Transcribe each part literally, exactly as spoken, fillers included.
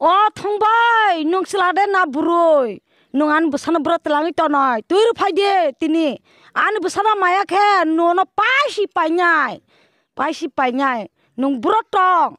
O thongbai, nwng chwla de na bwrwi? Nwng ani bwsano bwrwi twlangwi tonoi. Twi rw phai di tini. Ani bwsano maya khe nono paisi painai. Paisi painai. Nwng bwrwi tong.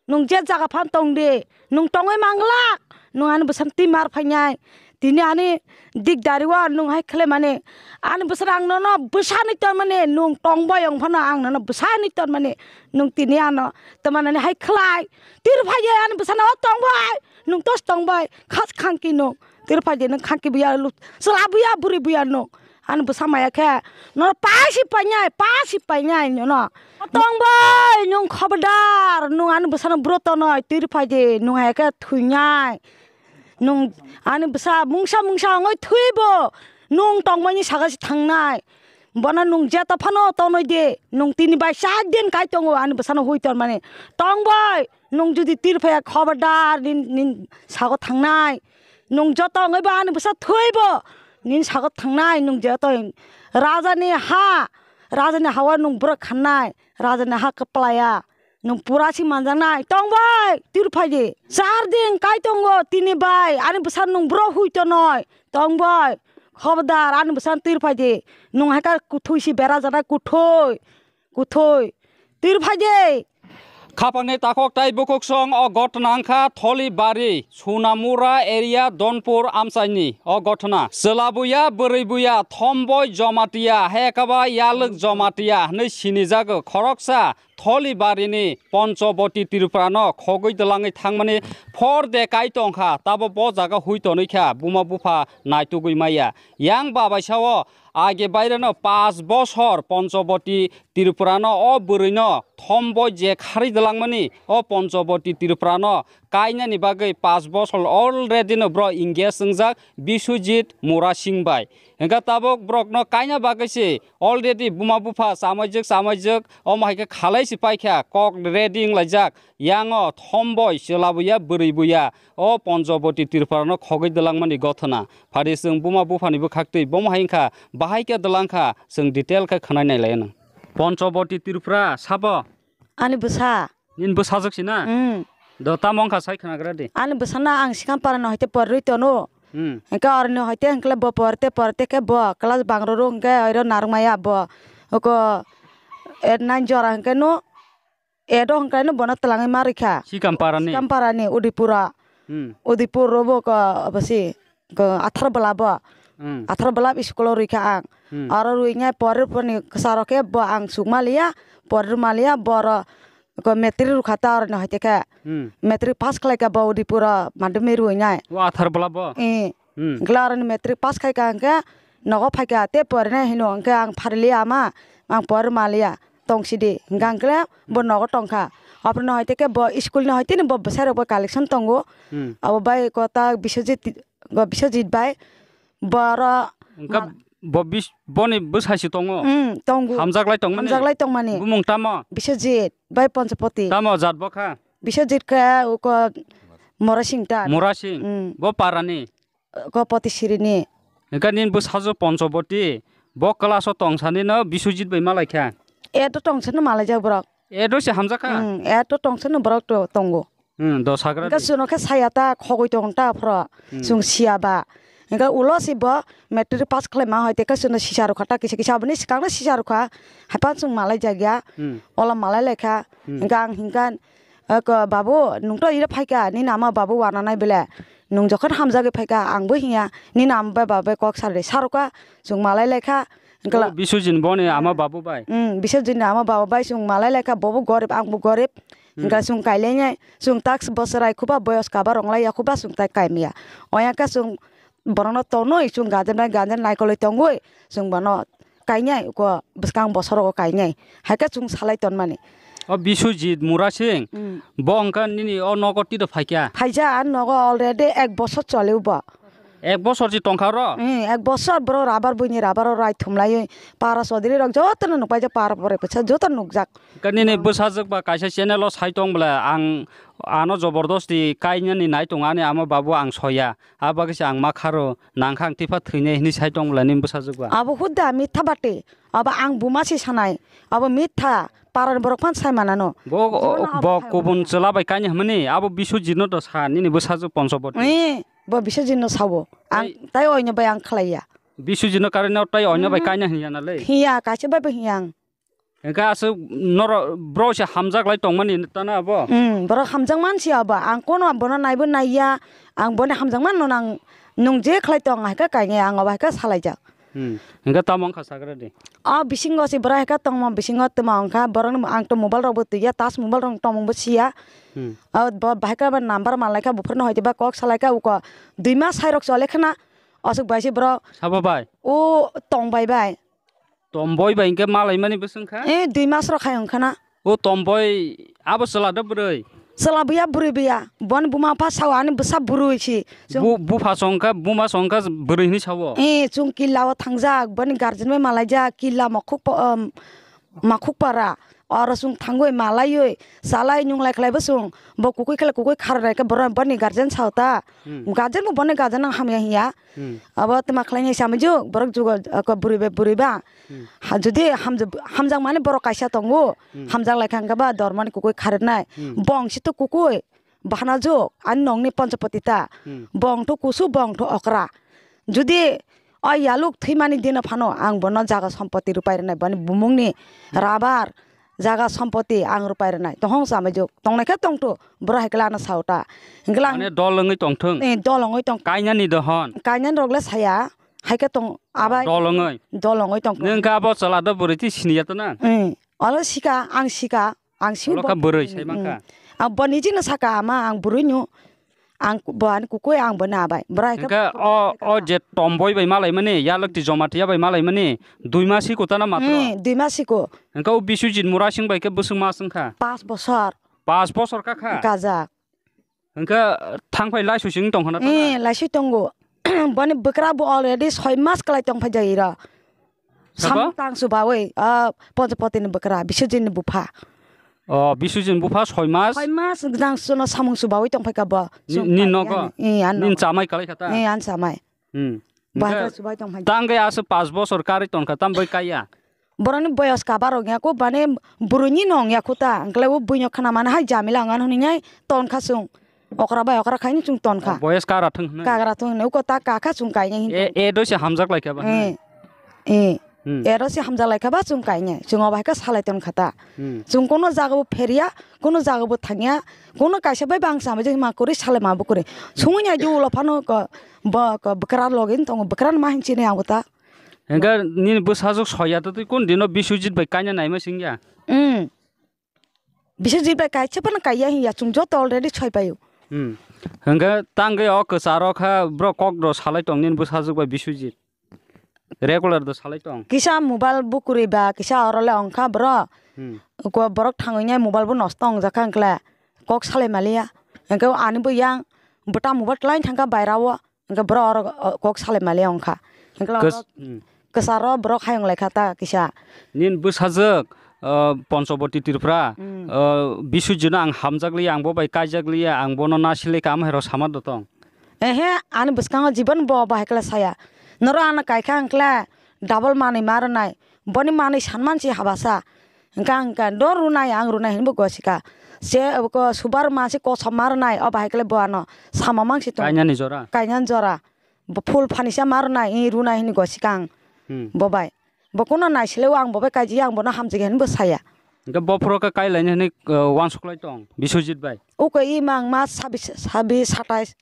Nwng je jaga phan tong di. Nwng tongwi manglak. Nwng ani bwsano twi mar phainai. Tini ani dikdari o nwng hai khlai mani. Ani bwsano ang nono bwsani ton mani. Nwng tong bai wng phano ang nono bwsani ton mani. Nwng tini ano tongmanani hai khlai. Twi rw phai di ani bwsano o tong bai. Nwng tos tong bai, khas khangki nwng. Twi rw phai di nwng khangki buya lu-, chwla buya, bwrwi buya nwng. Ani bwsa maya khe, nono paisi painai, paisi painai nono. Tong bai, nwng khobodar, nwng ani bwsano bwrwi tonoi, twi rw phai di, nwng hai khe thwinai. Nwng ani bwsa mungsa mungsa wngwi thwibo, nwng tongmani saka se thangnai. Bono nwng jeta phano tonoi di, nwng tini bai char din kai tongo ani bwsano hui tonmani. Tong bai, nwng jodi twi rw phaiya khobodar nini, nini sago thangnai. Nwng joto wngwi bo ani bwsa thwibo nini sago thangnai. Nwng joto rajani ha, rajani ha-o nwng bwrwi khannai, rajani ha kwplaya. Nwng pura si manjaknai. Tong bai, twi rw phai di. Char din kai tongo tini bai ani bwsa nwng bwrwi hui tonoi. Tong bai, khobodar ani bwsa twi rw phai di. Nwng hai khe kuthwi si bera janai kuthwi. Kuthwi. Twi rw phai di. Khapangni takhuk tai bukhuksong o gotna wngkha Tholibari, Sunamura area, Donpur amchaini o gotna. Chwla buya, bwrwi buya, Thomboi Jomatia, hekaba Yalwk Jomatia hwnwi sinijago khoroksa Tholibarini Ponchaboti Tripurano khogwi dwlangwi thangmani phor de kai tongkha, tabo bo jaga hui tonwi kha, buma bupha naitugwi maya. Yang babaisao age baireno panch bosor Ponchaboti Tripurano o bwrwino thombo je kharwi dwlangmani, o Ponchaboti Tripurano kainani bagwi panch bosor already no bro engage wngjak Biswajit Murasing bai. Hwnkhe tabuk borokno kaina bagwi se already buma bupha chamaijak chamaijak omo hai khe khalai se paikha, kok ready wnglaijak. Yango thomboi chwla buya bwrwi buya o Ponchaboti Tripurano khogwi dwlangmani gothona. Phari chwng buma buphani bwkhaktwi bomo hai wngkha, bahai khe dwlangkha, chwng detail khe khwnai nailaino. Ponchaboti Tripura sabo? Ani bwsa. Nini bwsajwk si na? Mm. Do tamo wngkha sai khwnagra di. Ani bwsano ang Sikamparano haite porwi tono. Hmm. Hwnkhe oroni haite hwnkhe bo porte porte khe bo class bangroro hwnkhe oiro narwkmaya bo. Oko eight nine jora hwnkhe no Edo hwnkhe no bono twlangwi ma rwkha. Sikamparani? Sikamparani, Udipura. Hmm. Udipur robo ko, abosi, ko Athar Bwla bo. Hmm. Athar Bwla school o rwkha ang. Hmm. Aro rwinai pore pore ni kwcharo khe bo ang suk maliya, pore maliya, boro ko matric rwkha ta aro no haite khe. Hmm. Matric pass khlai kha bo Udipura madhyamik rwinai. O Athar Bwla bo? Eh. Hmm. Hwnkhe aro ni matric pass khai kha hwnkhe nogo phai kha, te porinai hino hwnkhe ang phariliya ama, ang pori maliya, tong sidi. Hwnkhe ang khe bo nogo tong kha. Aphuru no haite khe bo school ni haite ni bo bwsai rok bo collection tongo. Hmm. Abo bai kota Biswajit, Biswajit bai boro hwnkhe ma- bo bis-, boni bwsai se tongo? Hmm, tongo. Hamjaklai tongmani? Hamjaklai tongmani. Bumung tamo? Biswajit bai Ponchopoti. Tamo jat bo kha? Biswajit khe uko Morasing ta. Morasing? Hmm. Bo parani? Ko Potisiri ni. Hwnkhe nini bwsajwk Ponchaboti, bo class o tong sani no Biswajit bai malai kha? Edo tong sano malai jak borok. Edo se hamjak kha? Hmm, edo tong sano borok to tongo. Hmm, do sagra di. Hwnkhe chwng no khe saya ta khogoi tong ta phro, hmm, chwng siya ba. Hwnkhe ulo si bo matric pass khlai ma hoi te khe chwng no sisa rw kha ta kisa kisa aboni swkang no sisa rw kha. Haiphano chwng malai jak ya. Hmm. Ola malai lai kha. Hmm. Hwnkhe ang hwnkhe Eko, babu, nwng to iro phaikha, nini ama babu wananai bele. Nwng jokhon hamjagwi phaikha, ang bo hiya, nini ama bai baba bai kok sari sarokha, chwng malai laikha. Hwnkhe la- O, Biswajit boni ama babu bai? Mm, Biswajit ni ama babu bai chwng malai laikha, bobo gorib, ang bo gorib. Hmm. Hwnkhe chwng kailainai, chwng tak bosor ai khuba boyos kabar wnglai ya khuba chwng tai kaimya. Oyang khe chwng borokno tonwi chwng gajen bai gajen naikolwi tongwi chwng bono kainai uko bwskang bosorogo kainai. Hai khe chwng salai tonmani. O Biswajit Murasing, mm, bo hwnkhe nini o nogo tito phaikha? Phaija, ani nogo already ek bosor choli bo. Ek bosor si tongkha oro? Hmm, ek bosor boro rabar buini rabar o rai thumlaiwi para sodri rok jotono nukpaijak, para pore pwsa joto nukjak. Khe nini bwsajwk ba kaisa channel o sai tong bwla, ang ano jobordosti kainani nai tongo ani ama babu, ang soya. A bagwi se ang ma kharo, nangkha ang tipha thwinai hinwi sai tong bwla nini bwsajwk ba. Abo hudda mitha bati. Abo ang buma se sanai. Abo mitha. Parani borok phan sai manano. Bo, jibon o, no bo abo hai kubun wngkha. Chwla bai kainwi hwnmani, abo Biswajit no do sa nini bwsajwk Ponchoboti. Eh, bo Biswajit no sabo. Ang tai oino bai ang khlaiya. Biswajit no karwi no tai oino bai kainwi hwnya na le. Hiya, kaisa bai bo hiya ang. Hingke aswk norok bro se hamjak lai tongmani tana abo? Hmm, borok hamjak man si abo. Ang kono bono naibo naiya. Ang boni hamjak man no nang nung je khlai tong hai khe kainwi ang abo hai khe salaijak. Hmm. Hingke tamo wngkha sagra di. O bisingo si borok hai khe tongmo bisingo tongma wngkha. Borok ang to mobile rok bo twiya, touch mobile rok tongmung bo siya. Hmm. O bo bahai khe number manlai kha buphuru no hoite ba kok salai kha uko dui mas hai rok chole khna aswk bai si borok. Sabo bai? O tong bai bai. Tomboi bai hingke malaimani bwswng kha? Eh, dui mas rok hai wngkha na. O tomboi abo chwla do bwrwi? Chwla buya bwrwi buya. Boni buma pha sao ani bwsa bwrwi si. Chwng Bu-, bupha songkha, buma songkha bwrwi hinwi sao? Eh, chwng killa o thangjak, boni guardian bai malaijak, killa Mokhuk pa-, um, Makhuk para. Oro chwng thangwi malaiwi, chalai nunglai khlai bwswng. Bo kukui khlai kukui kharnai khe borok boni guardian sao ta. Hmm. Guardian bo boni guardian no hamya hinya. Hmm. Abo tma khlainai samaijuk, borok jugo, ako bwrwi bai bwrwi ba. Hmm. Ha, jodi hamjak, hamjakmani borok kaisa tongo, Hmm. hamjak lai kha hwnkhe ba dormani kukui kharinai. Hmm. Bong si to kukui, bahana juk, ani nongni Ponchopoti ta. Hmm. Bong to kusu, bong to okra. Jodi o yaluk thwimani dino phano ang bono jaga sompoti rwpai rwnai, bani bumungni Hmm. rabar, jaga sompoti ang rwpai rwnai. Tohong samaijuk. Tongnai khe tongthu. Borok hai khe lana sao ta. Hingkhe lang Mane dol wngwi tongthwng. Eh, dol wngwi tong. Kainani dohon. Kainani rok le saya. Hai khe tong abai. Dol wngwi. Dol wngwi tong. Nung khe abo chwla do bwrwi twi siniya to na? Eh, olo sika, ang sika. Ang sini Olo kha bo-, bwrwi sai mm, mankha. Ang bo niji no saka ama ang bwrwi no. Ang ku-, bo ani kukui ang bo na bai. Bwrai khe Hingkhe o, o je tomboi bai malaimani, yalwk ti joma tiya bai malaimani, dui mas hi kutana matro. Hmm, dui mas hi ku. Hingkhe o Biswajit Murasing bai khe bwswk mas wngkha? Pas bosor. Pas bosor ka kha? Kajak. Hingkhe thangphai laisoi sing tongkha na tongna? Eh, laisoi tongo. Boni bwkra bo already soi mas kwlai tongphai jai ira. Sabo? Samung tang subawi, ah, Ponchopoti ni bwkra, Biswajit ni bupha. Oh, Biswajit ni bupha soi mas? Soi mas nang suno samung subawi tongphai ka bo. Ni, Sung ni pai nogo? Yani. Eh, ano. Nin chamai kalai kha ta? Eh, an chamai. Hmm. Bahai Hingke ka subai tongphai. Tangge aso pas bosor karwi tongkha, tam bai kaiya? Borokni boyos kabar wngya ko, bane bwrwini no wngya ko ta, wngkle o buino khna mana hai jamila wngya hwnwi nai tonkha chwng. Okra bai okra khaini chwng tonkha. Boyes kagra thwng hwnwi. Kagra thwng hwnwi. Uko ta kakha chwng kainai hin E, tong. E doi se hamjak lai kha ba hwnwi. Eh. Eh. Hmm. Ero se hamjak lai kha ba chwng kainai. Chwng obo hai khe salai ton kha ta. Hmm. Chwng kono jaga bo pheria, kono jaga bo thangya, kono kaisa bai bang samai je ma kwrwi salai ma bo kwrwi. Sungwi nai di ulo phano ko, bo, ko bwkra logi tongo, bwkra ma hin chini ang bo ta. Hingke nini bwsajwk soya to twi kun dino Biswajit bai kaina naima singya? Hmm. Biswajit bai kaisa phano kaiya hinya, chwng joto already soi paio. Hmm. Hingke tangwi o kwcharo kha borok kok do salai tong nini bwsajwk bai Biswajit. Regular do salai tong. Kisa mobile bo kwrwi ba, kisa oro le ongkha borok. Hmm. Ko borok thangwi nai mobile bo nosto ongjakha hwnkhe kok salai maliya. Hingke ani bo yang bwta mobile twlaino thangkha baira o. Hingke borok oro, o, kok salai maliya wngkha. Hingke Kos-, oro hmm. Kwcharo borok hayung lai kha ta kisa. Nini bwsajwk, o, Ponchoboti Tripura, Hmm. o, Biswajit no ang hamjak liya, ang bo bai kaijak liya, ang bono nasilai kha, amo hai rok sama do tong? Ehe, ani bwskango jibon bo bahai khe saya. Norok ano kai kha hwnkhe double manwi ma rwnai. Boni manwi sanman si habasa. Hingke ang khe do runai, ang runai hinwi bo gosika. Se, ko subar mansi kosom ma rwnai, o bahai khe bo ano sama mangsi tong. Kainani jora? Kainani jora. Bo phul phanisa ma rwnai, i runai hinwi gosika ang. Hmm. Bo bai. Bo kono naisile ang bo bai kaiji ang bono hamjak hinwi bo saya. Hingke bo phuro khe kailaini hinwi, uh, uansuk lai tong, Biswajit bai? Uko i mang mas sabis, sabis, satais.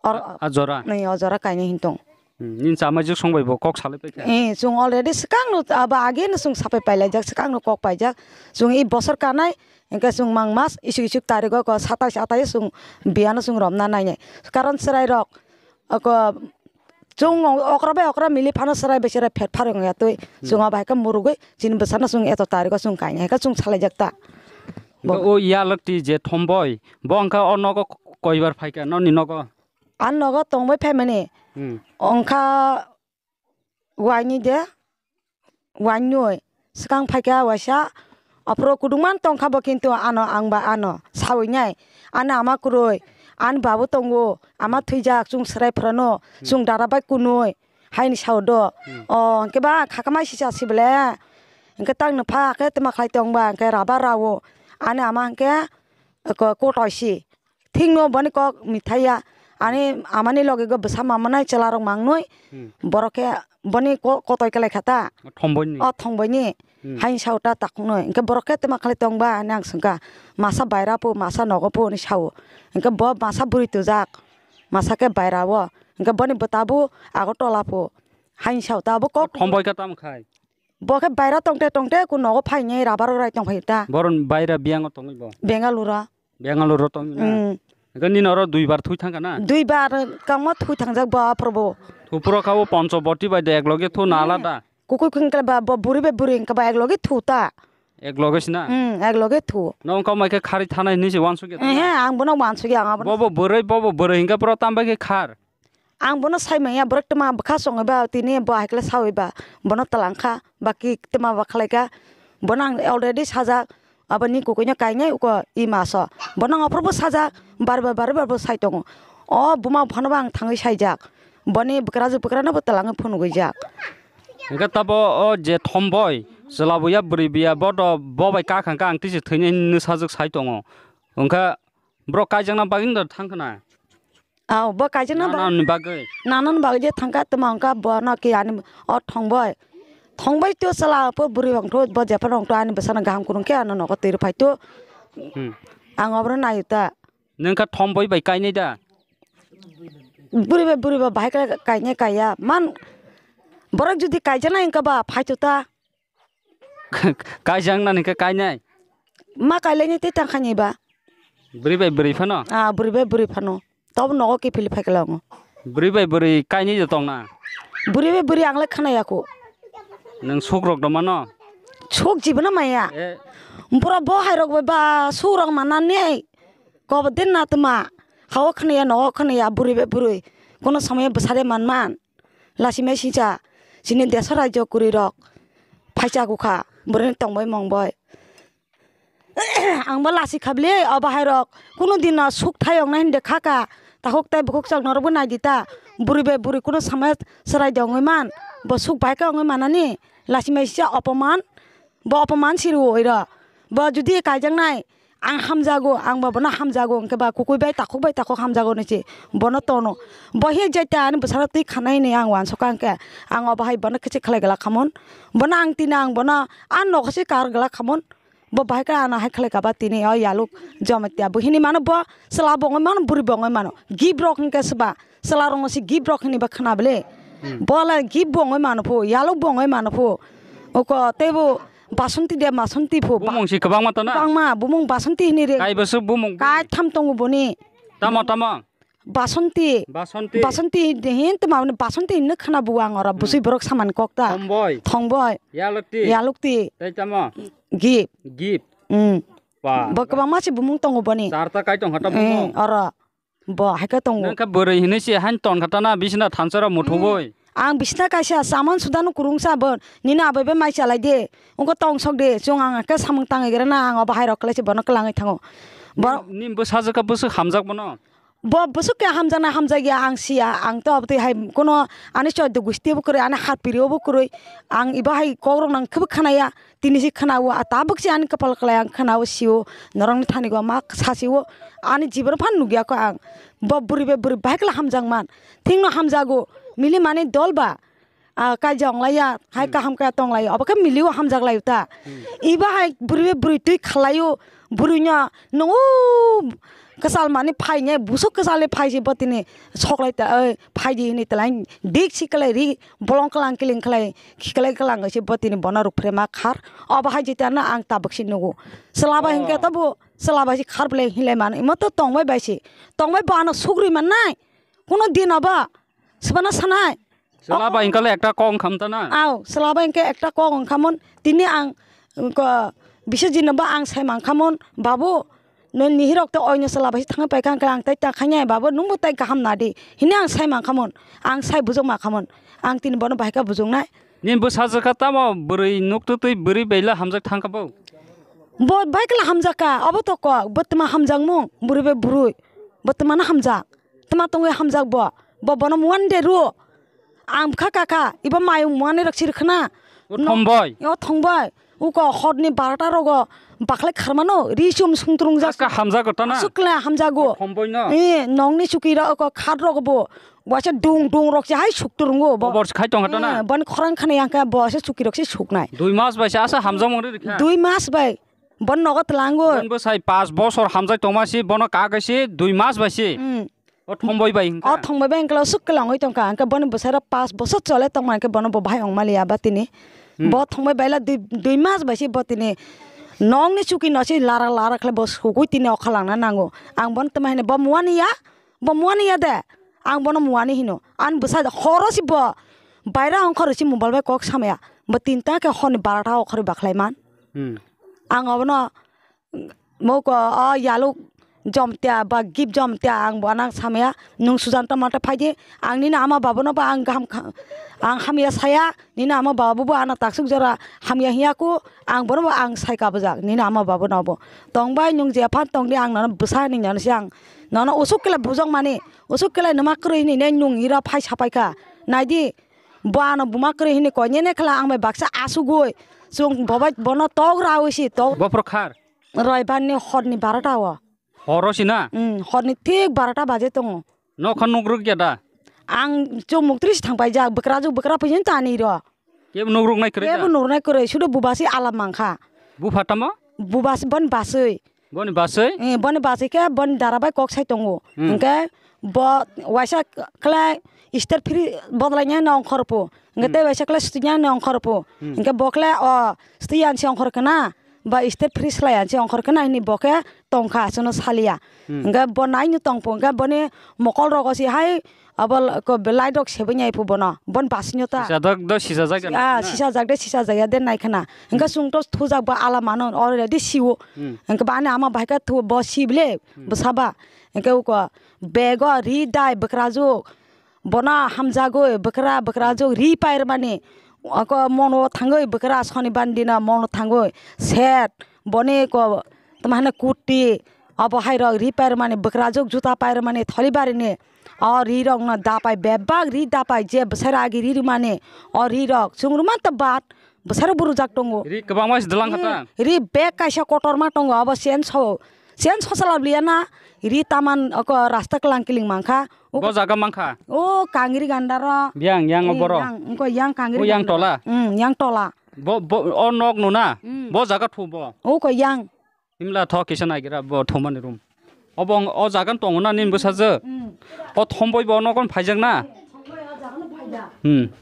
Or-, A, a jora? Nai, o jora kainwi hin tong. Hmm, nini chamai jwk song bai bo kok salai paikha? Eh, chwng already swkang no, abo age no chwng sapai pailaijak, swkang no kok paijak. Chwng i bosor kanai, hingke chwng mang mas isuk isuk tariko ko satais atais chwng biyano chwng romna nainai. Karon chwrai rok, ako, chwng okra bai okra mili phano chwrai bai chwrai phet pharwng ya twi. Hmm. Chwng abo hai khe murugwi chini bwsano chwng eto tariko chwng kainai, hai khe chwng salaijak ta. Hingke o yalwk ti je thomboi, bo hingke o nogo koibar phaikha, noni nogo? Ani nogo tongbai phaimani. Hmm. Ongkha waini de, wainoi. Swkang phaikha waisa. Aphuru kudungman tongkha bo, kintu ano, ang ba ano sawi nai. Ani ama kwrwi, ani babu tongo, ama thwijak, chwng swrai phwrano, hmm, chwng dara bai kunui. Haini sao do. Hmm. O, hwnkhe ba khakama sisa si bele. Hwnkhe tang nupha khe twma khlai tong ba, hwnkhe raba rao. Ani ama hwnkhe ko-, kotoi si. Thikno boni kok mithai ya. Ani amani loge go bwsa mama nai chwla rok mangnoi. Hmm. Borok khe boni ko-, kotoi kwlai kha ta. O thongboini. O thongboini. Hmm. Haini sao ta takhuknoi. Hwnkhe borok khe twma khlai tong ba, ani ang swngkha. Masa baira phu, masa nogo phu, hwnwi sao. Hwnkhe bo masa bwrwi twijak. Masa khe baira o. Hwnkhe boni bwta bo Agartala phu. Haini sao ta bo kok. Thongbai kha tamo khai? Bo khe baira tongte tongte ku nogo phainai rubber rai tong phai ta. Boron baira biyango tongwi bo? Bengaluru. Bengaluru tongwi na? Mm. Hwnkhe nini oro duibar thui thangkha na? Duibar kangma thui thangjak bo aphuru bo. Thupro kha o Ponchoboti bai de ekloge thu na alada? Kukui khwng khe ba bo buri bai buri hwnkhe ba ekloge thu ta. Ekloge sina? Mm, ekloge thu. Nong kau mai khe khari thanai hinwi se wansukya? Ehe, ang bono wansukya, ang abono. Bobo bwrwi, bobo bwrwi hwnkhe pura tambai khe khar. Ang bono sai manya, borok twma bwkha chongwi ba, tini bo hai khe sawi ba, bono twlang kha, ba ki twma ba khlai kha, bono ang already sajak, aboni kukuino kainai uko i maso, bono ang aphuru bo sajak, bar bar, bar bar bo sai tongo. O buma buphano bo ang thangwi saijak, boni bwkrajwk bwkrano bo twlangwi phunugwi jak. Hwnkhe tabo o je thomboi, chwla buya, bwrwi buya, bo do bo bai kakha khe ang tisi thwinai hinwi sajwk sai tongo. Hwnkhe borok kaijakna bagwi no thang khna? Aw, bo kaijakna ba-, nanani bagwi? Nanani bagwi je thangkha, twma wngkha, bono khe ani o thongbai. Thongbai to chwla pho bwrwi wngtho, bo jephano wngtho, ani bwsano kaham kwrwng khe ano nogo twi rw phai to. Hmm. Ang obono naio ta. Nwng kha thongbai bai kainai da? Bwrwi bai, bwrwi bai bahai khe kainai kaiya. Man, borok jodi kaijaknai wngkha ba, phai to ta. Kaijak nani khe kainai? Ma kailaini tei tang khaini ba? Bwrwi bai bwrwi phano? Ah, bwrwi bai bwrwi phano. Tobo nogo kiphilwi phai khe lango. Bwrwi bai bwrwi kainwi de tongna? Bwrwi bai bwrwi ang le khna ya kho. Nwng suk rok do mano? Suk jibono maya. Eh. Bura bo hai rok bai ba suk rok manani. Kobo din na tuma. Hao khna ya, nogo khna ya, bwrwi bai bwrwi. Kono somoy bwsari man man. Lachimai singcha, chini deso rajyo kwrwi rok phaichago kha, bwrwini tongbai mongbai. Ang bo lachi kha bwle, o bahai rok kunu din no suk thai ong nai hwnde kha kha, takhuk tai bukhuk chwng norok bo nai di ta, bwrwi bai bwrwi kunu samaya chwrai de ongwi man, bo suk bai khe ongwi manani, lachimai singcha opoman, bo opoman siri o oi rw, bo jodi kaijaknai, Ang hamjago, ang ba bono hamjago, hwnkhe ba kukui bai takhuk bai takhuk hamjago hinwi se bono tono. Bo hiya jai ta ani bwsano twi khanai hinwi ang uansukha, hwnkhe ang o bahai bono kichik khlai glak khamon. Bono ang tini ang bono a nokho se kar glak khamon. Bo bahai khe ano hai khlai kha ba tini o yaluk Jamatia bo hinwi mano, bo chwla bo wngwi mano, bwrwi bo wngwi mano. Gift rok hwnkhe se ba. Chwla rokno se gift rok hinwi ba khna bwle. Hmm. Bo le gift bo wngwi mano pho, yaluk bo wngwi mano pho. Oko teibo Basanti de Masanti pho. Ba-, bumung se kwbangma to na? Kwbangma, bumung Basanti hinwi re. Kaibo se bumung? Kaitham tongo boni. Tamo, tamo? Basanti. Basanti. Basanti de hin tamo Basanti hinwi khna bo ang oro. Hmm. Bwswi borok samani kok ta. Thongboi. Thongboi. Yalukti. Yalukti. Tei tamo? Gift. Gift. Hmm. Ba. Bo kwbangma se bumung tongo boni. Charta kai tong kha ta bumung. Eh, oro. Bo hai khe tongo. Nang khe bwrwi hinwi se hain ton kha ta na bisina thansa rok muthubui. Mm. Ang bisina kaisa saman sudano kwrwngsa bo nini abai bai mai chalai de. Wngkha tong sok de. Chwng ang khe samung tangwi gra na ang o bahai rok khlai se bono kwlangwi thango. Bo ni, ni bwsajwk khe bwswk hamjak bono? Bo bwswk khe hamjaknai hamjakya ang siya. Ang to abotwi hai kuno ani choddo gusti bo kwrwi, ani hat piri o bo kwrwi. Ang ibo hai kok rok nang khe bo khna ya. Tini se khna-o, a tabuk se ani kwpal kwlai ang khna-o, sio, norokni thani go ma sasi-o, ani jibon phan nukya kho ang. Bo bwrwi bai bwrwi bahai khe hamjak man. Thikno hamjago, mili mani dol ba, a, kaijak wnglai ya, hai kaham kaya tong lai-o, obo khe mili-o hamjak lai-o ta. Hmm. Iba hai bwrwi bai bwrwi twi khlai-o, bwrwino nung-o kwchal mani phainai, busuk kwchalni phai se bo tini sok lai ta, oi, phai di hinwi twlai, dik si kwlai ri, bolong kwlang kiling khlai, khiklai kwlang se bo tini bono rukphrema khar. Obo hai jeta no ang tabuk se nugo. Chwla bai hinkhe to bo, chwla bai se khar bwlai hinlai mano. Imo to tongbai bai se. Tongbai bo ano sugri mannai. Kuno din obo. Swbana sanai. Chwla bai hinkhe le ekta kok wngkha mtana? Aw, chwla bai hinkhe ekta kok wngkhamon. Tini ang, ko, bisijino bo ang sai mankhamon. Babu, Nini hwrok tei oino chwla bai se thangwi paikha, hwnkhe ang tei ta khainai, babo nwngbo tei kaham nadi hwnwi ang sai mankhamon, ang sai bujok mankhamon, ang tini bono bahai kha bujoknai. Nini bwsajwkha tamo bwrwi nuk twtwi bwrwi baila hamjak thangkha bo? Bo bai kla hamjak kha, obo to kok, bo twma hamjakmung, bwrwi bai bwrwi, bo twmano hamjak, twma tongwi hamjak bo, bo bono muan de rw. Ang bwkha kaka, ibo mayung muani rok sir khna. O thongbai. O thongbai. Uko horni barota rogo bakhlai kharmano, ri chum sungtrung jak. Aska hamjago tana. Asuk kla hamjago. Thongbai no. Eh, nongni chuki rok ko khat rok bo. Waisa dung dung rok se hai suk turungo bo. Bor khai tong tana. Eh, boni khorang khani yang ka bo se chuki rok se suknai. Dui mas bai se asa hamjak mori rikha. Dui mas bai. Bon nogo tlango. Bon bo sai pas bosor hamjak tongma si bono ka kaisi dui mas bai si. Hmm. O thongbai bai hwnkha? O thongbai bai hwnkhe o swk kwlangwi tongkha, hwnkhe boni bwsai rok pas bosor chole tongma hwnkhe bono bo bahai ongmaliya ba tini. Hmm. Bo thongbai baila dui, dui mas bai se bo tini nokni chuki no se lara lara khlai bo sugui tini okha langna nango. Ang bono tama hino bo muani ya, bo muani ya de, ang bono muani hino. Ani bwsai de horo se bo baira ongkhorwi se mobile bai kok samaya. Bo tinta khe horni barota okkhorwi bakhlai man. Hmm. Ang obono Moko o yaluk jomtia ba gip jomtia ang bo anang samaya, nung sujan tongma ta phaidi, ang nini ama babono ba ang gaham kha-, ang hamya saya, nini ama babu bo ano taksuk jora hamya hiya ku, ang bono bo ang sai kabujak, nini ama babono bo. Tongbai nung je phan tongdi ang nono bwsa hinwi nono se ang nono usuk kela bujok mani, usuk kela numa kwrwi hinwi nai nung ira phai sapai kha, naidi bo ano buma kwrwi hinwi koi nene khala ang bai baksa asugwi, chwng bobai bono tok rawi si tok. Bophor khar. Roibar ni horni barota o. Horo si na? Hmm, horni thik barota baje tongo. Nokha nukruk ya da? Ang chumuk tris thang paijak, bwkrajwk bwkra phaising tani ro. Kebo nukruk nai kwrwi da? Kebo nuknai kwrwi, sudo bubasi alam mangkha. Bupha tamo? Bubas-, bon baswi. Boni baswi? Eh, boni baswi khe boni dara bai kok sai tongo. Hmm. Hwnkhe bo waisa khlai state free bodolai nai nong khorpo. Hwnkhe hmm, tei waisa khlai sutui nai nong khorpo. Hmm. Hwnkhe bo khlai o sutui yan se ongkhor kana. Ba state free slai ang se ongkhor khe nai hwnwi bo khe tong kha, aswkno saliya. Hmm. Hwnkhe bo nai no tong pho, hwnkhe boni mokol rogo se hai abo l-, ko belai rok sebui nai pho bono, bon basino ta. Sijak do sijak jak. Ah, sijak de sijak ya de nai khna. Hwnkhe hmm, chwng to thujak bo ala mano already siwo. Hmm. Hwnkhe ba ani ama bai khe thu bo si bile hmm, bwsa ba. Hwnkhe uko bego ri dai bwkrajwk. Bono hamjagwi bwkra, bwkrajwk ri pairwmani, ako mono thangwi bwkra sonibar dino mono thangwi set, boni ko, tamo hwnwi kurti, abo hairok ri pairwmani, bwkrajwk juta pairwmani tholibarini, o rirokno dapai bebak ri dapai je bwsai ragi ri rwmani, o rirok chwng rwmani ta bad, bwsarok bo rwjak tongo. Ri kwbangma se dwlang kha ta? Hmm, ri bag kaisa kotorma tongo, abo chen so, chen so chalab liya na, ri taman oko rasta kwlang kiling mankha. Bo jaga mankha? O kangri ganda ro. Yang, yang o eh, borok? Yang, ongko yang kangri o yang ganda ro. Tola? Hmm, yang tola. Bo, bo, o nok no na? Hmm. Bo jaga thu bo? Oko yang. Himla tho kisa naigira bo thumani room. Obo ang, o jaga tongo na nini bwsajwk? Hmm. O thomboi bo nogon phaijak na? Hmm.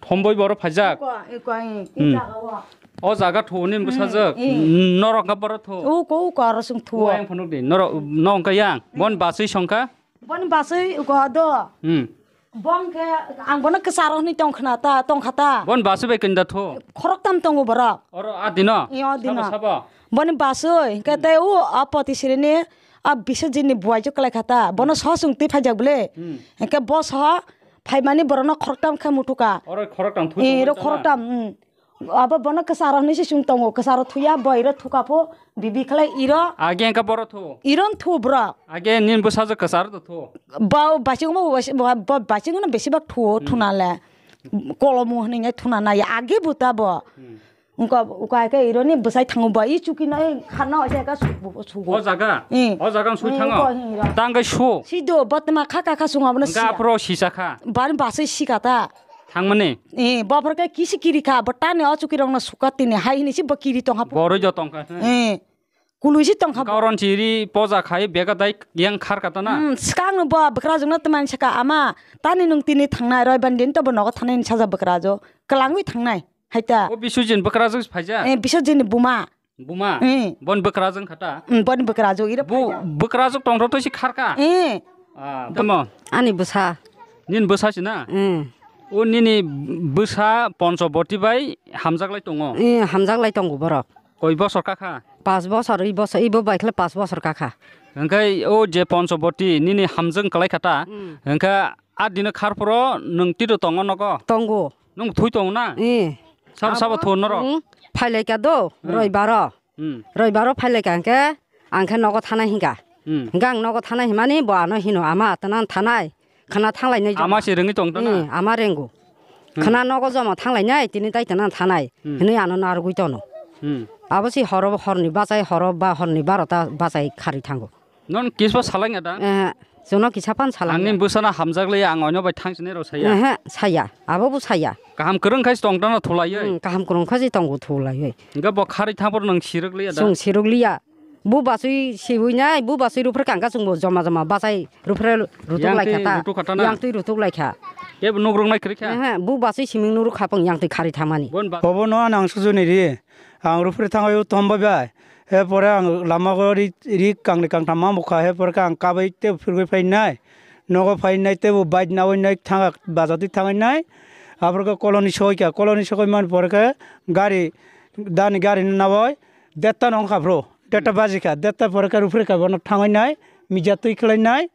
Thomboi boro phaijak. Iko, iko, eh, hmm, jaga o. O jaga thu ni bwsajwk. Hmm, eh. Norok kha boro thu. Uko, uko, aro sung thu. O yang phunuk di. Norok, no wngkha yang. Bon baswi songkha. Bon baswi uko do. Hmm. Bong khe ang bono kwcharo hwnwi tong khna ta, tong kha ta. Bon baswi bai kinda thu. Khorok tam tongo borok. Oro a dino? Eh, o dino. Sabo, sabo? Boni baswi, hwnkhe hmm, tei o a poti sirini a bisajini buai jo kwlai kha ta. Bono hmm, so chwng twi phaijak bwle. Hmm. Hwnkhe bo so Phaimani borokno khoroktam khe muthukha. Oro khoroktam thui eh, tongmani ro tongma? Khoroktam, mm. Abo bono kwcharo hinwi se chwng tongo, kwcharo thuya, bo iro thuka pho, bibi khlai iro. Age wngkha boro thu? Iro wng thu borok. Age nini bwsajwk kwcharo to thu? Bo bachingma bo basi-, bo, bo bachingno besibak thuo, hmm, thuna le. Kolomo hinwi thuna nai, age bo ta bo. Hmm. Wngkha, wngkha khe ironi bwsai thango ba, i chuki no, i kharna oisa ka su-, sugo. O jaga? Eh. O jaga ang sui thango? Wngkha, wngkha. Tang kai su? Sido, botma kha, kha, kha, sung abono wngkha siya. Aphro sisa kha? Bani basai sika ta. Thangmani? Eh, bophor khe kisi kiri kha, bo tani o chuki rokno suka tini, hai hini si bo kiri tong ha. Boroi jo tong kha, he? Eh. Kului si tong kha bo. Kauron chiri poja khai bega dai yang khar kata na? Hmm, swkang no bo bwkrajwk no tmani saka ama, tani nung tini thangnai, roi ban din to bo nogo thanai ni saja bwkrajwk. Kwlangwi thangnai. Hai ta. O Biswajit ni bwkrajwk phaijak? Eh, Biswajit ni buma. Buma? Eh. Bon bwkrajwk kha ta? Hmm, bon bwkrajwk iro bo phaijak. Bwkrajwk tongthok to si kharka? Eh. Ah, tamo? Ani bwsa. Nini bwsa si na? Eh. O nini bwsa Ponchoboti bai hamjak lai tongo? Eh, hamjak lai tongo borok. Koi bosor ka kha? Pas bosor, i bosor, i bo bai khle pas bosor kakha. Hwnkhe o je Ponchoboti nini hamjwng kwlai kha ta, Hmm. hwnkhe a dino kharphuro nwng tito tongo nogo? Tongo. Nwng thui tongo na? Eh. Sabo sabo Abo, thun norok? Hmm, phailai ka do, Hmm. Roibaro. Hmm. Roibaro phailai ka hwnkhe, ang khe nogo thanai hinka. Hmm. Hwnkhe ang nogo thanai hinmani bo ano hino, "Ama, tana thanai." Khana thanglainai joma. Ama se rwngwi tong tana? Hmm, ama rengo. Hmm. Khana nogo joma thanglainai, tini tai tana thanai. Hmm. Hinui ano narwgwi tono. Hmm. Abo si horo horni bachai horo ba horni barota bachai khari thango. Non kisba salai ngada? Eh, jono kisa phan salai Angni ngada. Bwsana hamjak le ang oino bai thang sinai rw saya. Eh, saya. Abo bo saya. Kaham kwrwng khai tong tana thulaiwi. Hmm, kaham kwrwng khai tongo thulaiwi. Hingga bo khari thangpor nang sirwk liya da? Sung sirwk liya. Bu basui siwi nai, bu basui ruphre kangka sung bo joma joma bachai ruphre rutuk Yang lai twi kha ta. Rutuk kha ta na? Yang twi rutuk lai kha. Kebo nuk rwk nai kwrwi kha? Eh, bu basui siming nuru khapang yang twi khari thangmani. Bon ba- Obo no ang sujuni ri. Ang ruphre thangwi thom bai bai. He pore ang lama go ri, ri kangni kangtham ma bukha. He pore khe ang kabai tebo phirgwi phainai. Nogo phainai tebo bike nawi nai thanga baja twi thangai nai. Aboro khe koloni soi kha. Koloni soi man pore khe gari, dani gari nawi detta no wngkha bro. Detta baji kha. Detta pore khe ruphre kha bono thangai nai. Mija twi khlai nai.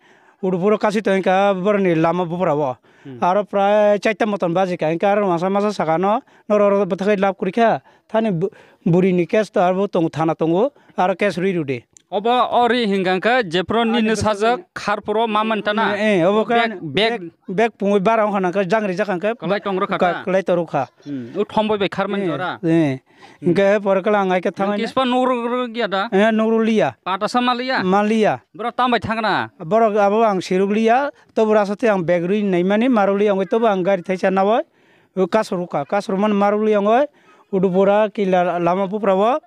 Udu puro kasi tong kha boroni lama bupra o. Hmm. Aro prai chaita moton baji kha. Hingkhe aro masa masa saka no noro oro bwthakai lab kwrwi kha. Thani bu-, buri ni case to abo tongo, thana tongo, aro case rwi rwdi. Obo o ri hingka khe jephru nini sajak kharphuru ma man tana. Eh, eh, obo khe bag, bag. Bag, bag pungwi bara wngkha nang khe jang rijak ang khe. Kwlai tong rwkha ta? Kwlai tong rwkha. Hmm, o thom bai bai khar man jora. Eh, eh. Hmm. Hingkhe pore khe ang ai khe thangai. Kispa nuk rw-, rw-, ya da? Eh, nuk rw liya. Pata sa ma liya? Ma liya. Bro tam bai thangna? Borok abo ang siruk liya, tobo rasa twi ang bag rwi naimani maruli ang tobo ang gari thaisa nawai. O kasro rwkha, kasro man maruli ang oi. Udu bora kila lama bupra o.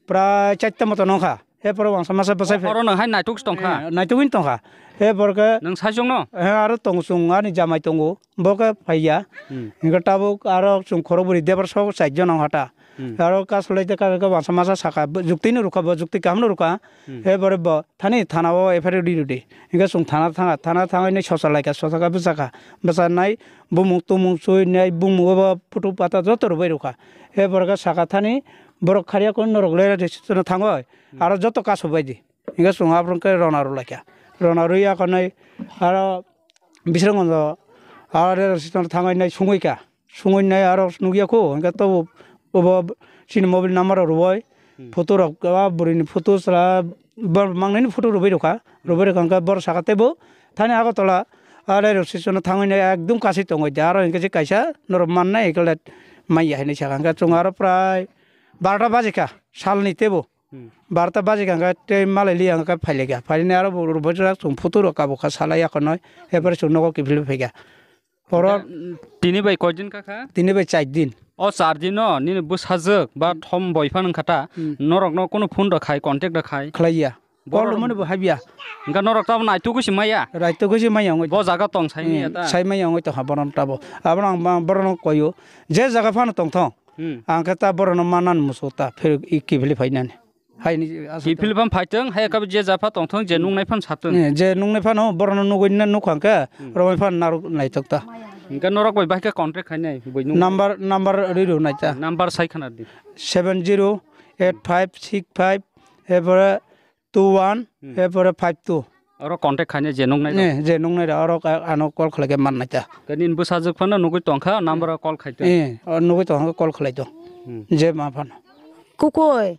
Prai chaita moto nongkha. He pore wangsa masa bwsai phai. Oro nang hai naituk tongkha? Eh, naituk wng tongkha. He pore khe. Nang saichung no? He aro tong chung ani jamai tongo. Bo khe phaiya. Hmm. Hingkhe tabuk aro chung khorok bwrwi debar sok char jon wngkha ta. Hmm. Aro kasolai de ka wangsa masa saka, bo jukti no rwkha, bo jukti kaham no rwkha. Hmm. He pore bo thani thana o F I R rwdi rwdi. Hingkhe chung thana thanga, thana thangwi nai socha laikha, socha kha bwsakha. Bwsanai bumung tumung choi nai bumung o bo photo pata joto rwbai rwkha. He pore khe saka thani borok khariya khe norok le registration thangwi aro joto kasu bai di. Hingke chwng aphuru khe rona rw laikha. Rona rwya khanai aro Bisramganjo aro rail station thangwi nai sungwi kha. Sungwi nai aro nukya kho hingke tobo obo chini mobile number rok rwwi Hmm. photo rok a bwrwini photo chwla bor mangnani photo rwbai rwkha. Rwbai rwkha hingke bor saka teibo thani Agartala a rail station thangwi nai ekdum kasui tongwi de aro hingke je kaisa norok mannai hingke le manya hinwi sakha hingke chwng aro prai barota baji kha salni teibo. Hmm. Barota baji kha hwnkhe tei malai li ang khe phai lai kha. Phai nai aro bo rwbaijak chwng photo rok kabo kha sala yakhornoi. He pore chwng nogo kiphilwi phai kha. Oro Tini bai koi din kha kha? Tini bai char din. O char din no nini bwsajwk ba thom boi phano wngkha ta. Hmm. Norok no kunu phone rok khai contact rok khai? Khlai ya. Borok Call rwmani bo habya. Hwnkhe norok tamo naitugwi se maya? Naitugwi se maya wngwi. Bo jaga tong sai maya Hmm, ta? Sai maya wngwi tongkha bono tabo. Abono ang ba-, borokno koio. Je jaga phano tongthong. Hmm. Ang khe ta borokno mannan muchungo ta phirwi kiphilwi phainani. Haini aswk Kiphilwi phano phaitong, hai khe je japha tongthong, je nungnai phano satong. Eh, je nungnai phano borokno nugwi na nukha hwnkhe, Hmm. romwi phano narwk naithok ta. Hwnkhe norok bai bahai khe contact khainai, bui nung- Number, number rwi rw nai ta. Number sai khna di. Seven zero eight five six five, erpore two one, Hmm. erpore five two. Oro contact khainai je nungnai rok? Eh, je nungnai rok, oro ka-, ano call khlai khe mannai ta. Khe nini bwsajwk phano nugwi tongkha, number o call khai tong. Eh, o nugwi tongkha, call khlai tong. Hmm. Je ma phano. Kukui,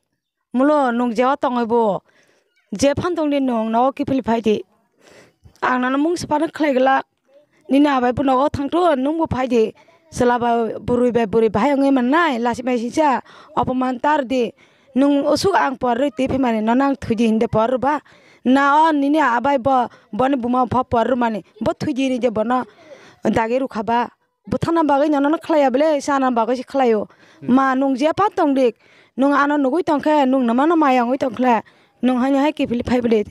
mulo nwng jeba tongwi bo, je phan tongdi nwng nogo kiphilwi phaidi. Ang nono mungsa phano khlai glak. Nini abai bo nogo thangthun, nwngbo phaidi. Chwla bai bwrwi bai bwrwi bahai wngwi mannai, lachimai singcha, opoman ta rwdi. Nwng usuk ang por rwi twi phaimani, nono ang thwidi hinde por rwba? Na o nini abai bo, boni buma pho por rwmani, bo thwidi hinwi je bono dagi rwkha ba? Bwthana bagwi nono khlaiya bwle, chana bagwi se khlaio. Hmm. Ma, nwng jepha tongdi, nwng ano nugwi tongkhe, nwng nwmano maya wngwi tongkhle, nwng haino hai kiphilwi phai bwle.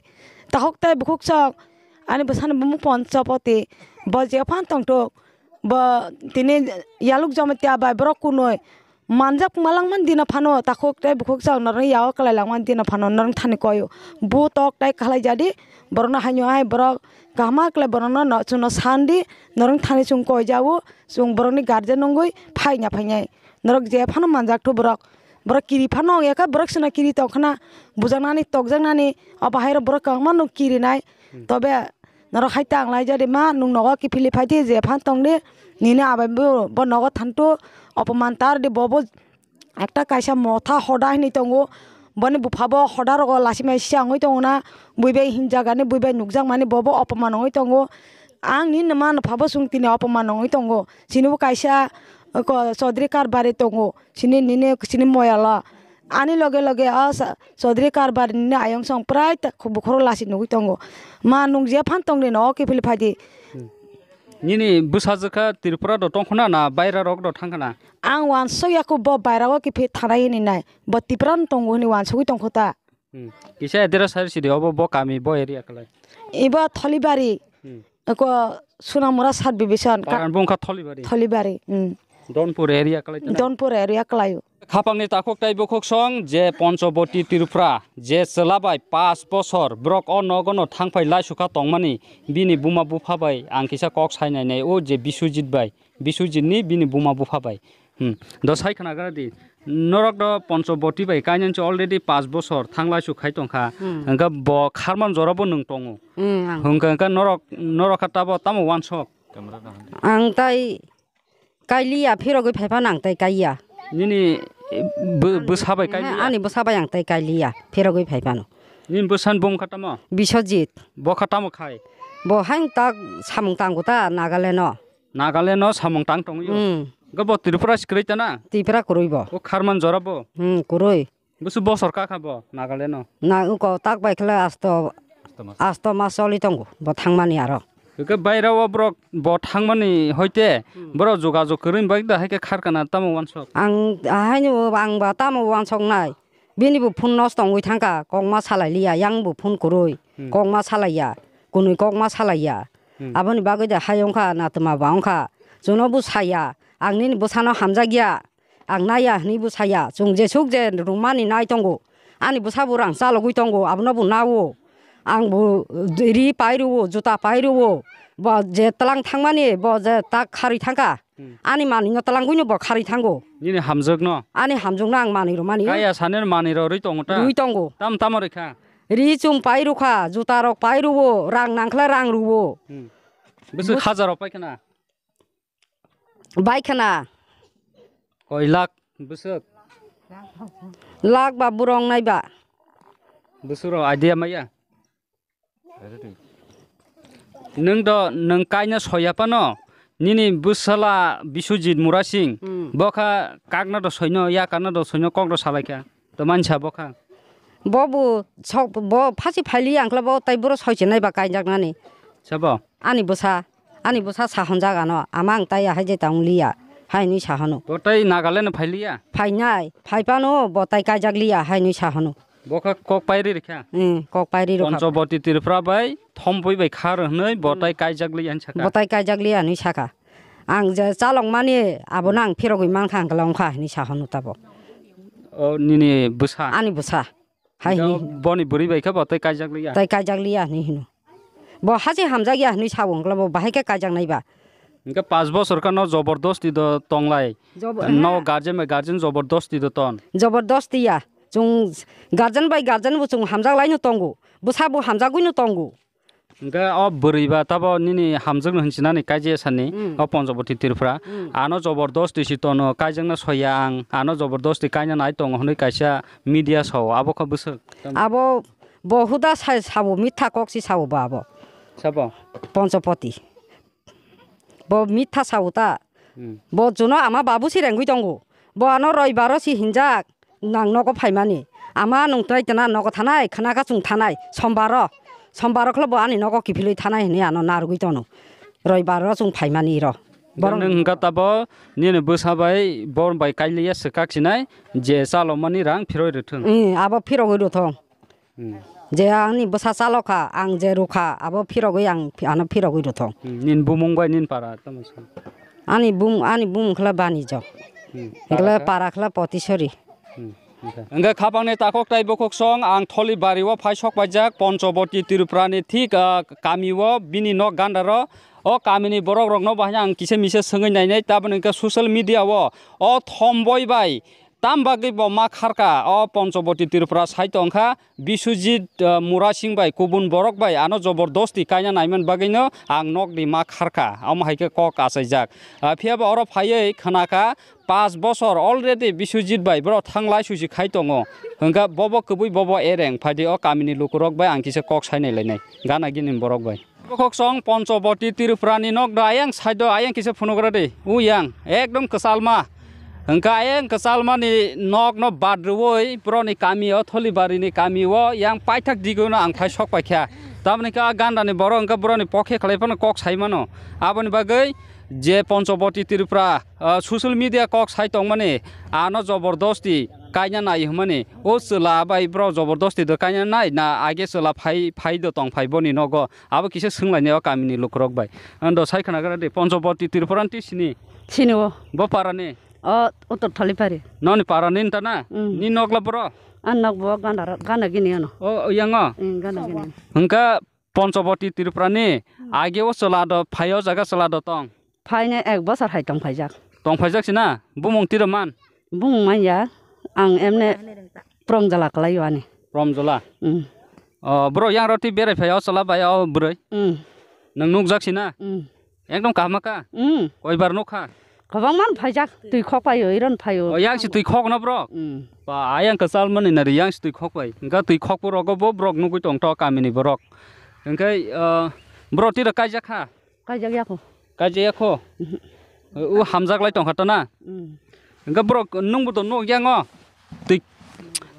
Takhuk tei bukhuk sok, ani bwsano bumung Ponchopoti, bo jepha tongthok, bo tini Yaluk Jamatia bai borok kunui manjak malangmani dino phano, takhuk tei bukhuk sok norokni yago kwlai langmani dino phano norokni thani koio. Bu tok tai khlai jadi, borokno haino hai borok kaham khlai borokno no, chwngno sandi, norokni thani chwng koi jao, chwng borokni guardian wngwi phaina phainai. Norok je phano manjak thu borok, Borok kiri phano wng ya kha, borok sino kiri tong khna, bujaknani, tokjaknani, o bahai rok borok kwbangma no kirinai. Hmm. Tobe norok hai ta ang lai jadi ma, nwng nogo kiphilwi phai di, je phan tong di, nini abai bo, bo nogo thantu, opoman tar di, bo bo ekta kaisa motha hoda hinwi tongo, boni bupha bo hoda rogo lachimai siyang oi tongo na, bui bai hin jaga ni bui bai nukjak mani bo bo opoman oi tongo. Ang nini ma no phabo chwng tini opoman oi tongo, chini bo kaisa, ko, Chaudhary Karbari tongo. Sini nini sini moyala. Ani loge loge a sa-, Chaudhary Karbari nini ayong song prai ta khu-, bukhoro lasi nugui tongo. Ma nung je phan tong de no kiphilwi phai di. Hmm. Nini bwsajwk kha Tripura do tong khna na baira rok do thang khna? Ang wansuk ya kho bo baira o kiphi thanai hini nai. Bo Tripura no tongo hini wansugui tong kho ta. Hmm. Kisa address sai sidi obo bo kami bo area kwlai. Ibo Tholibari. Hmm. Eko Sunamura sub division ka-, Paran bo wngkha Tholibari. Tholibari, mm. Donpur area kwlai tana? Donpur area kwlaio. Khapangni takhuk tei bukhuk song je Ponchaboti Tripura, je chwla bai pash bosor borok o nogo no thangphai laisukha tongmani, bini buma bupha bai ang kisa kok sai nainai, o je Biswajit bai, Biswajit ni bini buma bupha bai. Hmm. Do sai khna gra di. Norok do Ponchaboti bai kainwi se already pash bosor thanglai su khai tongkha. Hmm. Hwnkhe bo kharman jora bo nwng tongo. Hmm, ang. Hwnkhe hwnkhe norok, norok kha tabo tamo wansok? Ang tai kailiya, phirogwi phaiphano ang tai kaiya. Nini, eh, bw-, bwsa bai kailiya? Ani bwsa bai ang tai kailiya, phirogwi phaiphano. Nini bwsani bung kha tamo? Biswajit. Bo kha tamo khai? Bo haino tak samung tango ta Nagaland o. Nagaland no samung tang tongwi o. Hmm. Hwnkhe bo Tripura se kwrwi ta na? Tripura kwrwi bo. O kharman jora bo? Hmm, kwrwi. Bwswk bosor ka kha bo Nagaland no? Na, uko tak bai khle asto, asto mas choli tongo bo thangmani aro. Hwnkhe baira o borok bo thangmani hoite, hmm, borok jogajog kwrwini bagwi da haikhe kharkana tamo wansok? Ang haino ang ba tamo wansok nai. Bini bo phone nosto wngwi thangkha, kokma salai liya, yang bo phone kwrwi, hmm, kokma salaiya, kwnwi kokma salaiya. Hmm. Aboni bagwi de hai wngkha, natuma ba wngkha, chwngno bo saya, ang nini bwsano hamjakya, ang naiya hwnwi bo saya, chwng jesuk je rwngmani nai tongo, ani bwsa bo rang chalogwi tongo, abono bo nao, ang bo ri pai rwo, juta pai rwo, bo je twlang thangmani, bo je tak kharwi thangkha, Hmm. Ani manwino twlangwino bo kharwi thango. Nini hamjwkno? Ani hamjwkno ang manwi rwmani. Kaya sanir manwi rw rwi tongo ta? Rwi tongo. Tam tamo rwkha? Ri chum pai rwkha, juta rok pai rwo, rang nangkhle rang rwo. Hmm. Bwswk bus- hajar rok pai khna? Bai khna. Koi lakh bwswk? Lakh ba burong nai ba. Bwswk rok idea maya? Nwng do, nwng kaina soya phano, nini bwsala Biswajit Murasing, hmm, bo kha kakna do soino, ya kakna do soino, kok do salai kha. To mansa bo kha. Bo bo sok, bo phasi phaili ang kla bo tai boro soi chenai ba kaijaknani. Sabo? Ani bwsa, ani bwsa sa honjak ano, ama ang tai ahai je ta wng liya, hai hinwi sa hano. Bo tai Nagaland phailiya? Phainai, phai phano bo tai kaijak liya, hai hinwi sa hano. Bo kha kok pairi rikha? Hmm, kok pairi rikha. Ponchaboti Tripura bai Thomboi bai khar hwnwi bo tai kaijak liya hinwi sakha. Bo tai kaijak liya hinwi sakha. Ang je chalok mani abono ang phirogwi mankha, ang kla wngkha hinwi sa hano tabok. O nini bwsa? Ani bwsa. Hai hinwi hino. Boni bwrwi bai khe bo tei kaijak liya? Tei kaijak liya hinwi hino. Bo hachi hamjak ya hinwi sa wngkla bo bahai khe kaijak nai ba. Hingke pash bosor kha no jobordosti do tonglai. Jobo-, no he. Guardian bai guardian jobordosti do ton. Jobordosti ya. Chwng guardian bai guardian bo chwng hamjak lai no tongo. Bwsa bo hamjagwi no tongo. Hingke o bwrwi ba tabo nini hamjwkno hinchinani kaijesa ni, hmm, o Ponchaboti Tripura. Hmm. Ano jobordosti si tono, kaijakna soya ang, ano jobordosti kaina nai tongo hwnwi kaisa media sao, abo kha bwswk. Abo bo huda sai sabo, mitha kok si sabo bo abo. Sabo? Ponchaboti. Bo mitha sao ta. Hmm. Bo chuno ama babu si rengwi tongo. Bo ano roibaro si hinjak, nang nogo phaimani. Ama nung trai tana nogo thanai, khna ka chwng thanai, sombaro. Sombaro khlo bo ani nogo kiphilwi thanai hinwi ano narwgwi tono. Roibaro chwng phaimani ro. Borok nwng hwnkha tabo nini bwsa bai bor bai kailiya swkak sinai je chalokmani rang phiroi rwthwng. Hmm, abo phirogwi rwthwng. Hmm. Je ani bwsa chalokha, ang je rwkha, abo phirogwi ang phi-, ano phirogwi rwthwng. Hmm, nini bumung bai nini para tamo sa? Ani bum-, ani bumung khla Banijo. Hmm. Hwnkhe para kha? Para khla Potisori. Hmm, okay. Hwnkhe khapangni takhuk tai bukhuk song ang Tholi bari o phai sok paijak Ponchaboti Tripura ni thik, ah, kami o bini nok gandaro. O kami ni borok rok no bahai ang kisa misa swngwi nainai, taboni hwnkhe social media o o Thomboi bai Tam bagwi bo ma kharka, o Panchawati Tripura sai tongkha, Biswajit, ah, Murasing bai kubun borok bai ano jobordosti kaina naiman bagwino ang nokni ma kharka, omo hai khe kok achaijak. Ah, phiya ba oro phaiwi khnakha, pas bosor already Biswajit bai borok thanglai susi khai tongo, hwnkha bobo kwbwi bobo ereng phaidi o kamini lukurok bai ang kisa kok sainai lainai gana gini borok bai. Bokhok song Panchawati Tripura ni nok da ayang side o ayang kisa phunukra de. U yang ekdom kwchalma. Hwnkha ayang kwchalma ni nok no badrwoi borok ni kami o Tholibari ni kami o yang paithak digo no ang phai sok paikha. Tamoni khe a ganda ni borok hwnkha borok ni pokhe khlai phano kok sai mano. Aboni bagwi je Panchawati Tripura, ah, social media kok sai tongmani ano jobordosti kaina nai hwnmani. O chwla bai borok jobordosti do kaina nai na age chwla phai, phai do tong phai boni nogo. Abo kisa swnglainai o kamini lukurok bai. Ando sai khna gra de Panchawati Tripura ni sini. Sini o. Bo para ni? O Uttor Tholipari. Noni para ni ta na? Mm. Ni nokla boro? An nok bo ganda ro-, ganda gini ano. O, o yang o? Mm, ganda gini. Hwnkha Panchawati Tripura ni age o chwla do phai o jaga chwla do tong? Phaina ek bosor hai tong phaijak. Tong phaijak sina? Bumung tiro man? Bumung man ya. Ang emne prong jala kalai o ani. Prom jala? Mm. O, bro, yang roti berai phai o chwla bai o bwrwi? Mm. Nang nukjak sina? Mm. Ekdom kaham kha? Mm. Koibar nukha? Kwbangma phaijak. Twi khok pai o, iron phai o. O, yang si twi khok no bro? Mm. Ba, ayang kwchal mani nari yang si twi khok pai. Hwnkha twi khok bo rogo bo borok nugwi tong to kamini borok. Hwnkhe, ah, bro, tiro kaijak kha? Kaijak ya kho. Kaijak ya kho? Mhm. U hamjak lai tong kha to na? Mm. Hwnkhe borok nung bo to nuk yang o? Twi,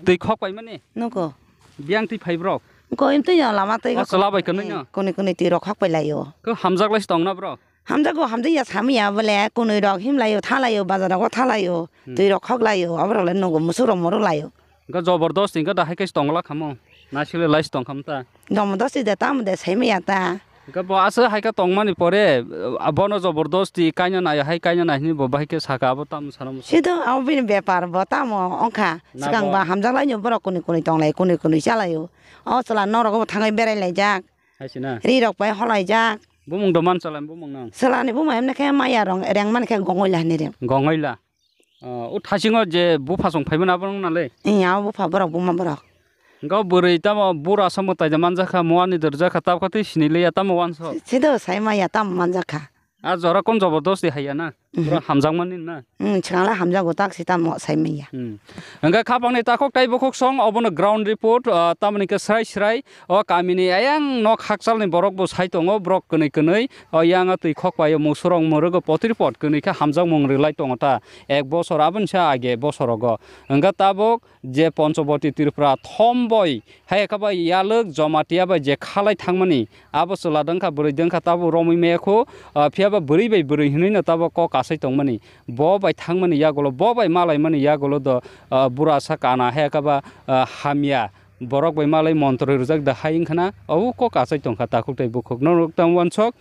twi khok pai mani? Nugo. Biyang twi phai borok? Ko imtwi ya lama twi. O chwla bai kwnwi no? Kuni kuni twi rok khok pai lai o. Ko hamjak lai si tong na borok? Hamjago, hamjakya samya bole, kunui rok himlaio, thalaio, bazar rogo thalaio, hmm, twi rok khoklaio, aborok le nugo musuk rok morok laio. Hwnkhe jobordosti hwnkhe da hai khe se tongla khamo, naisile lai se tong kham ta. Jobordosti de tamo de saimaya ta. Hwnkhe bo aswk hai khe tongmani pore, ah, bono jobordosti kaina nai hai kaina nai hinwi bo bahai khe saka abo tamo sana musa. Sido abo bini bepar bo tamo wngkha. Na swkang bo ba hamjak lainw borok kunui kunui tonglai, kunui kunui chalaio. O chwla norok bo thangwi berai laijak. Hai se na? Ri rok bai holaijak. Bumung do man chalani bumung nang? Chalani bumung emne khe maya rong reng man khe gongoila hinwi rem. Gongoila. O, o thasingo je bupha song phaimani abo nang nale? Iya, o bupha borok, buma borok. Hwnkhe o bwrwi tamo bura samung taida manjakha, muani dwrjakha, tabukha tei siniliya tamo wanso? Sido sai maya tamo manjakha. A jora kon jobordosti haiya na? Mhm. Pura hamjakmani na? Hmm, chwngla hamjago tak si tamo sai manya. Hmm. Hwnkhe khapangni takhuk tei bukhuk song obono ground report, ah, tamoni khe srai srai o kamini ayang nok hakchalni borok bo sai tongo, borok kwnwi kwnwi o yang twi khok pai o musurok mwrwgo potripot kwnwi khe hamjakmung rwlai tongo ta ek bosor aboni sa age bosorogo. Hwnkhe tabuk je Panchawati Tripura thomboi hai khe bai Yalwk Jamatia bai je khalai thangmani, abo chwla dwngkha, bwrwi dwngkha, tabuk romwi maya kho, ah, phiya ba bwrwi bai bwrwi hinwi no tabuk kok asai tongmani, bo bai thangmani yagulo, bo bai malaimani yagulo do, ah, bura sa kana hai khe ba, ah, hamya borok bai malai montro rwjak da hai wngkha na, abo kok asai tongkha takhuk tei bukhuk norok tamo wansok.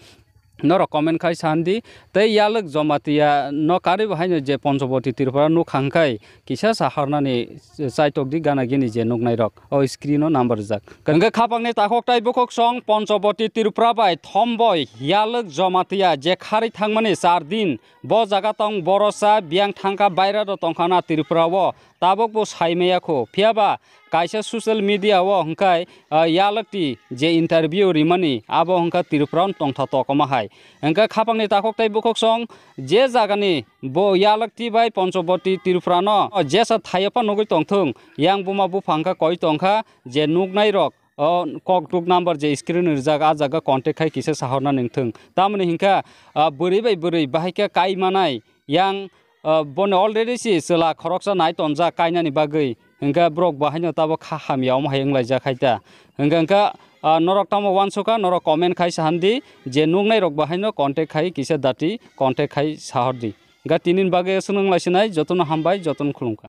Norok comment khai san di, tei Yalwk Jamatia no karwi bo haino je Panchawati Tripura nukha hwnkhe kisa sa harnani chaitok di gana gini je nuknai rok o screen o number rijak. Hwnkhe khapangni takhuk tei bukhuk song Panchawati Tripura bai thomboi Yalwk Jamatia je kharwi thangmani char din bo jaga tong borosa biyang thangkha baira do tongkha na Tripura o. Tabuk bo sai maya kho, phiya ba kaisa social media o hwnkhe, ah, Yalwkti je interview rimani, abo hwnkhe Tripura no tongtha tokoma hai. Hwnkhe khapangni takhuk tei bukhuk song je jagani bo Yalwkti bai Panchawati Tripura no jesa thaio pha nugwi tongthung, yang buma bupha hwnkhe koi tongkha je nuknai rok o kokduk number je screen rijak, ah jaga contact khai kisa sahorna nengthung. Tamoni hwnkhe, ah, bwrwi bai bwrwi bahai khe kai manai, yang, ah, bono already si chwla khoroksa nai tonjak kainani bagwi, hwnkhe borok bo haino tabuk kha hamya omo hai wnglaijak hai ta. Hwnkhe, hwnkhe, ah, norok tamo wansukha, norok comment khai sahan di, je nuknai rok bo haino contact khai kisa dati, contact khai sahor di. Hwnkhe tini bagwi aswk nung lai sinai, jotono hambai, jotono khulumkha.